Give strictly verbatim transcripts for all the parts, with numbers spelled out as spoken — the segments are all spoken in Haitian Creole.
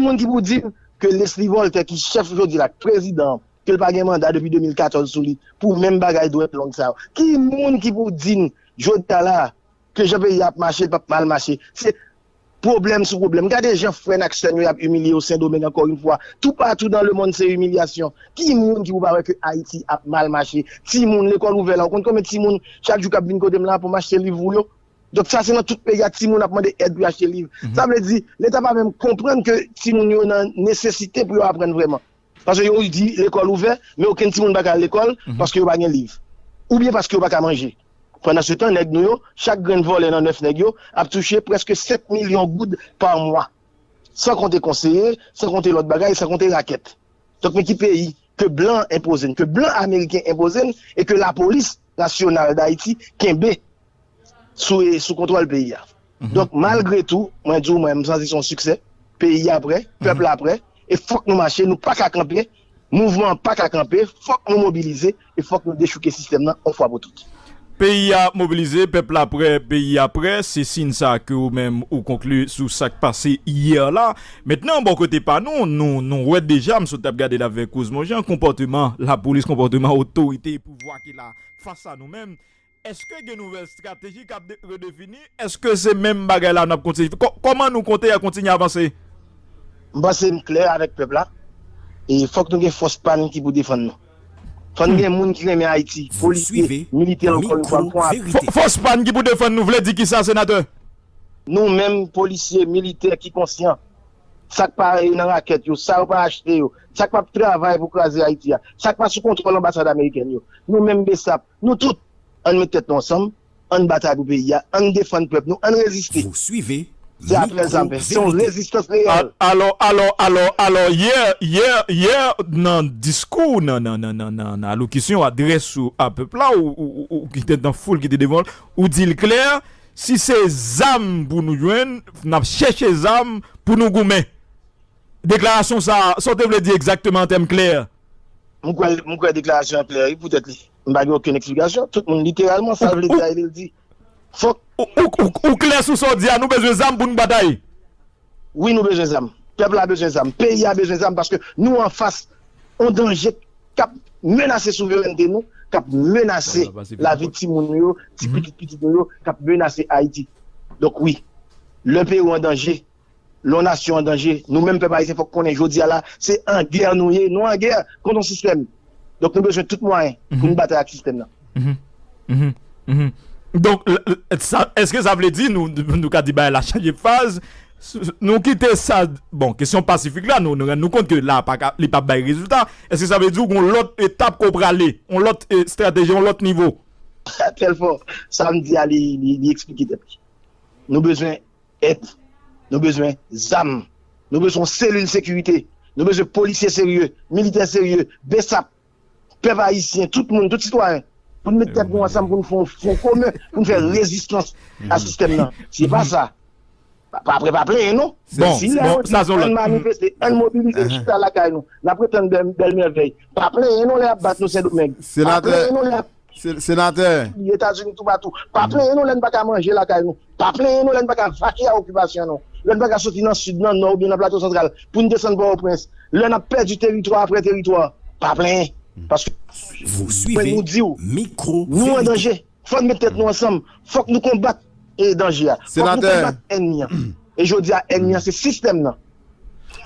Moun ki pou di m ke Leslie Voltaire, ki chèf jodi la, prezidan, ke l pa gen manda depi de mil katòz sou li, pou menm bagay dwèt long sa yo? Ki moun ki pou di n, jodi a la, ke jan peyi a ap mache, l p ap mal mache? Se pwoblèm sou pwoblèm. Gade jan frè n ak sè n yo y ap imilye yo Sendomeng, encore une fois. Toupatou dans le monde, se imilyasyon. Ki moun ki pou pa wè ke Ayiti ap mal mache? Timoun, lekòl ouvè la, ou konn konbyen timoun chak jou k ap vin kote m la pou m achte liv pou yo? Donk, sa se nan tout peyi a, timoun ap mande èd pou y achte liv. Sa vle di, Leta pa menm konprann ke timoun yo nan nesesite pou yo aprann vrèman. Paske yo di lekòl ouvè, men okenn timoun pa ka al lekòl paske yo pa gen liv. Oubyen paske yo pa ka manje. Pandan se tan, nèg nou yo, chak grenn vòlè nan nèf nèg yo, ap touche prèske sèt milyon goud pa mwa. San konte konseye, san konte lòt bagay, san konte rakèt. Donk, men ki peyi ke blan an enpoze n, ke blan ameriken enpoze n, e ke lapolis nasyonal d Ayiti kenbe sou, sou kontwòl peyi a. Donk, malgre tou, mwen di w, mwen, m santi se yon siksè. Peyi a prè, pèp la prè, e fòk nou mache, nou pa ka kanpe, mouvman an pa ka kanpe, fòk nou mobilize, e fòk nou dechouke sistèm nan, yon fwa pou tout. Peyi a mobilize, pèp la prè, peyi a prè, se siy sa ke ou menm ou konkli sou sa k pase yè la. Mentnan, bò kote pa nou, nou, nou wè deja, m sot ap gade l avèk Rosemond Jean, konpòteman lapolis, konpòteman otorite e pouvwa ki la fas a nou menm. Èske gen nouvèl estrateji k ap de- redefini? Èske se menm bagay la n ap kontinye? Kò- Kòman nou konte a kontinye avanse? M panse m klè avèk pèp la. E fòk nou gen fòs pa n ki pou defann nou. Fò n gen moun ki renmen Ayiti, polisye, militè, ankò yon fwa, m pran ap- Fò- Fòs pa n ki pou defann nou vle di kisa, senatè? Nou menm, polisye, militè ki konsyan, sa k pa nan rakèt yo, sa yo pa achte yo, sa k p ap travay pou kraze Ayiti a, sa k pa sou kontwòl anbasad amerikèn yo, nou menm BSAP, nou tout, ann met tèt nou ansanm, ann batay pou peyi a, ann defann pèp nou, ann reziste. Se apèl sa m fè. Se yon rezistans reyèl. Alò, alò, alò, alò, yè, yè, yè, nan diskou, nan, nan, nan, nan, nan, nan alokisyon, adrès ou a pèp la, ou, ou, ou, ou ki te nan foul ki te devan, ou di l klè, si se zam pou nou jwenn, n ap chèche zam pou nou goumen. Deklarasyon sa, sa w te vle di egzakteman an tèm klè? M kwè, m kwè deklarasyon an klè, wi, poutèt li. M pa gen okenn eksplikasyon. Tout moun, literalman, sa l vle di a, e li l di. Fòk. Ou, ou, ou, ou klè sou sa w di a, nou bezwen zam pou n batay? Wi, nou bezwen zam. Pèp la bezwen zam. Peyi a bezwen zam paske nou anfas yon danje k ap menase souverènte nou, k ap menase lavi timoun nou yo, ti pitit pitit nou yo, k ap menase Ayiti. Donk, wi, lè peyi w an danje, lè yon nasyon an danje, nou menm pèp ayisyen fòk konnen jodi a la, se an gè nou ye, nou an gè kont yon sistèm. Donk, nou bezwen tout mwayen pou n batay ak sistèm nan. Donk, l- l- sa- èske sa vle di nou, nou ka di bagay la chanje faz? S- s- Nou kite sa, bon, kesyon pasifik la, nou, nou rann nou kont ke la pa ka- li p ap bay rezilta. Èske sa vle di w gen yon lòt etap ke w prale, yon lòt eh, estrateji, yon lòt nivo? Tèlfò, sa m di a, li, li, li eksplike tèt li. Nou bezwen èd. Nou bezwen zam. Nou bezwen yon selil sekirite. Nou bezwen polisye serye, militè serye, BSAP, pèp ayisyen, tout moun, tout sitwayen, pou n met tèt nou ansanm, pou n fè yon fwon komen, pou n fè rezistans a sistèm nan. Si se pa sa, pa, pa, apre pa plenyen non. Bon, si lè bon, yo di sa se yon ann lòt. Manifeste, ann mobilize, chita lakay nou. N ap ret tann bèl, bèl mèvèy. Pa plenyen non lè y ap bat nou Sendomeng. Pa plenyen non lè y ap Se- Senatè. Etazini toupatou. Pa plenyen nou lè n pa ka manje lakay nou. Pa plenyen nou lè n pa ka vake a okipasyon nou. Lè n pa ka soti nan sid, nan nò oubyen nan Plato Santral pou n desann Pòtoprens. Lè n ap pèdi teritwa apre teritwa. Pa plenyen. Paske Vous suivez nou di w, Micro nou an danje. Fò n met tèt nou ansanm. Fòk nou konbat eh, danje a. Fòk nou konbat ènmi an. E jodi a, ènmi an se sistèm nan.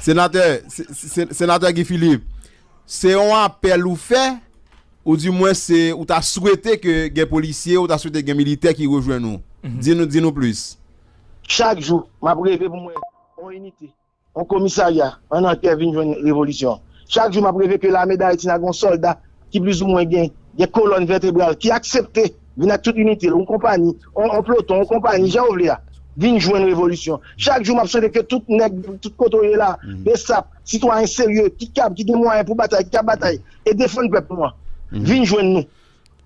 Senatè, se- se- Senatè Guy Philippe, se yon apèl ou fè, ou di mwen se, ou ta swete ke gen polisye, ou ta swete gen militè ki rejwenn ou. Di nou, di nou plis. Chak jou, m ap reve pou mwen yon inite, yon komisarya, an Antè vin jwenn revolisyon. Chak jou, m ap reve ke lame d Ayiti nan gen yon sòlda ki plizoumwen gen, gen kolòn vètebral, ki aksepte vin ak tout inite l, yon konpayi, yon, yon ploton, yon konpayi, jan w vle a, vin jwenn revolisyon. Chak jou, m ap swete ke tout nèg, tout kote w ye la, BSAP, sitwayen serye, ki kab, ki gen mwayen pou batay, ki kab batay, e defann pèp nou an, vin jwenn nou,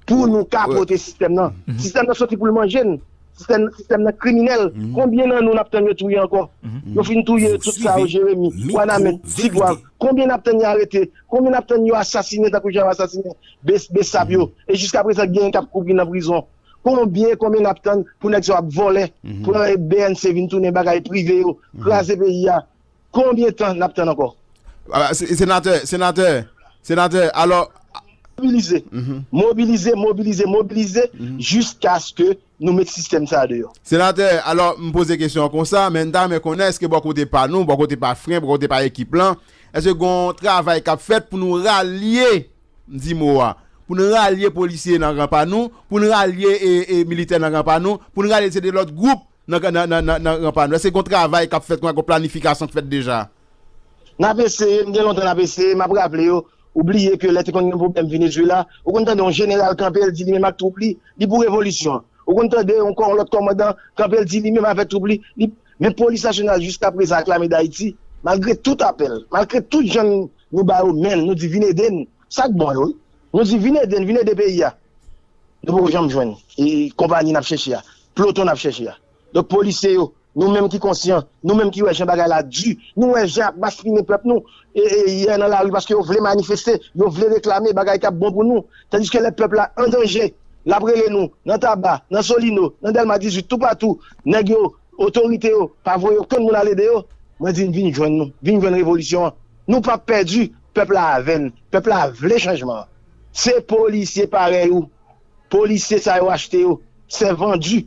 pou nou kapote sistèm nan. Sistèm nan soti pou l manje n. Sistèm, sistèm nan kriminèl. Konbyen nan nou n ap tann yo touye ankò? Yo fin touye tout sa yo, Jeremi, Wanament, Tigwav. Konbyen n ap tann yo arete? Konbyen n ap tann yo asasinen tankou jan yo asasinen Bes- Besap yo? E jiskaprezan, genyen k ap kouri nan prizon. Konbyen, konbyen n ap tann pou nèg sa yo ap vòlè, pran B N C vin tounen bagay prive yo, kraze peyi a? Konbyen tan n ap tann ankò? Ah, se- senatè, senatè, senatè, alò, Mobilize, mobilize, mobilize, mobilize, jiskaske nou met sistèm sa a deyò. Senatè, alò, m poze kesyon an konsa, men m ta renmen konnen èske bò kote pa nou, bò kote pa Fren, bò kote pa ekip lan, èske gon travay k ap fèt pou nou ralye, m di mo a, pou nou ralye polisye nan ran pa nou, pou nou ralye e, e militè nan ran pa nou, pou nou ralye se de lòt gwoup nan, nan, nan, nan, nan ran pa nou? Èske gon travay k ap fèt, gon planifikasyon k fèt deja? N ap eseye, m gen lontan n ap eseye, m ap raple yo, ou bliye ke lè te konn gen pwoblèm Venezuela, ou konn tande yon jeneral kanpe, l di li menm ak twoup li, li pou revolisyon. Ou konn tande yon kò- lòt kòmandan kanpe, l di li menm avèk twoup li, li, men polis nasyonal jiska prezan ak lame Dayiti, malgre tout apèl, malgre tout jan nou ba yo men, nou di vin ede n, sa k bon yo, wi. Nou di vin ede n, vin ede peyi a. Nou poko janm jwenn e konpayi n ap chèche a, ploton n ap chèche a. Donk, polisye yo, nou menm ki konsyan, nou menm ki wè jan bagay la di, nou wè jan y ap maspinen pèp nou, e, e, yè nan lari paske yo vle manifeste, yo vle reklame bagay k ap bon pou nou. Tandiske lè pèp la an danje, l ap rele nou nan Taba, nan Solino, nan Dèlma dizuit, toupatou, nèg yo, otorite yo, pa voye okenn moun al ede yo. Mwen di n vin jwenn nou, vin jwenn revolisyon an. Nou p ap pèdi, pèp la avè n, pèp la vle chanjman an. Se polisye parèy ou. Polisye sa yo achte yo, se vandi.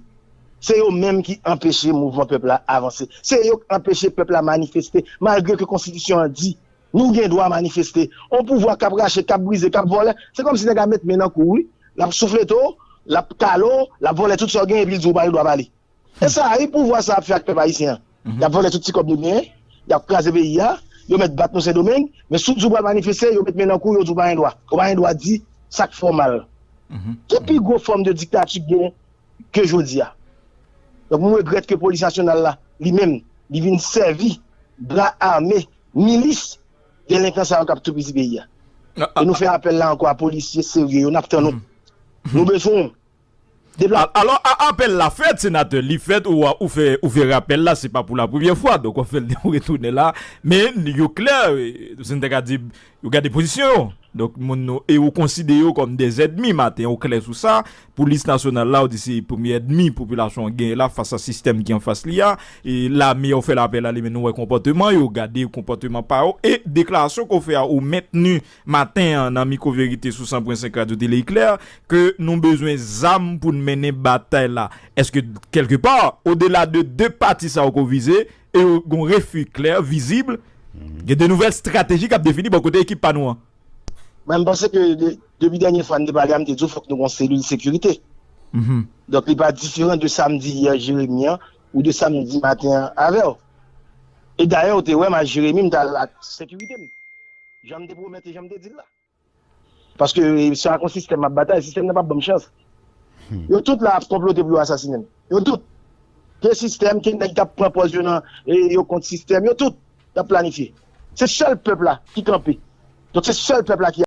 Se yo menm ki anpeche mouvman pèp la avanse. Se yo k anpeche pèp la manifeste, malgre ke konstitisyon an di nou gen dwa manifeste. On pouvwa k ap rache, k ap brize, k ap vòlè, se kòmsi nèg la met men nan kou w, wi. L ap souflete w, l ap kale w, l ap vòlè tout sa w genyen, epi l di w pa gen dwa pale. E sa, wi, pouvwa sa ap fè ak pèp ayisyen an. Y ap vòlè tout ti kòb nou genyen, y ap kraze peyi a, yo mèt bat nou Sendomeng, men si w di w pral manifeste, yo met men nan kou w, yo di w pa gen dwa. Ou pa gen dwa di sa k fè w mal. Ki pi gwo fòm de diktati k gen ke jodi a? Donk, mwen regrèt ke polis nasyonal la, li menm, li vin sèvi bra ame, milis delenkan sa yo k ap toupizi peyi a. E nou fè apèl la ankò a polisye serye yo, n ap tann nou. Nou bezwen w. Deplase. Al- Alò, a- apèl la fèt, senatè, li fèt, ou, ou fè, ou fè rapèl la, se pa pou la premyè fwa, donk w ap fè l retounen la, men yo klè, e, se n te ka di, yo gade pozisyon yo. Donk, moun nou, e ou konsidere yo kòm de zènmi, maten, ou klè sou sa, polis nasyonal la, ou di se premye ènmi popilasyon an genyen la, fas a sistèm ki anfas li a, e lame yo fè l apèl a li, men nou wè konpòteman yo, gade konpòteman pa yo, e deklarasyon ke w fè a, ou mentni maten an nan Mikwo Verite sou san pwen senk Radyo Tele Eklè, ke nou bezwen zam pou n mennen batay la. Èske, kèlkepa, odela de de pati sa yo ke w vize, e yo gon refi klè, vizib, gen de nouvèl estrateji k ap defini bò kote ekip pa nou an? Mwen, m panse ke de- depi dènye fwa n te pale a, m te di w fòk nou gon selil sekirite. Donk, li pa diferan de sa m di yè Jeremi an ou de sa m di maten an avè w. E dayè, w te wè m ak Jeremi, m t al ak sekirite m. Jan m te pwomèt e jan m te di l la. Paske, e, se ak yon sistèm m ap batay, sistèm nan p ap ban m chans. Yo tout la ap konplote pou yo asasinen m. Yo tout. Ke sistèm, ke nèg k ap pran pòz yo nan, e, yo kont sistèm, yo tout ap planifye. Se sèl pèp la ki kanpe. Donk, se sèl pèp la ki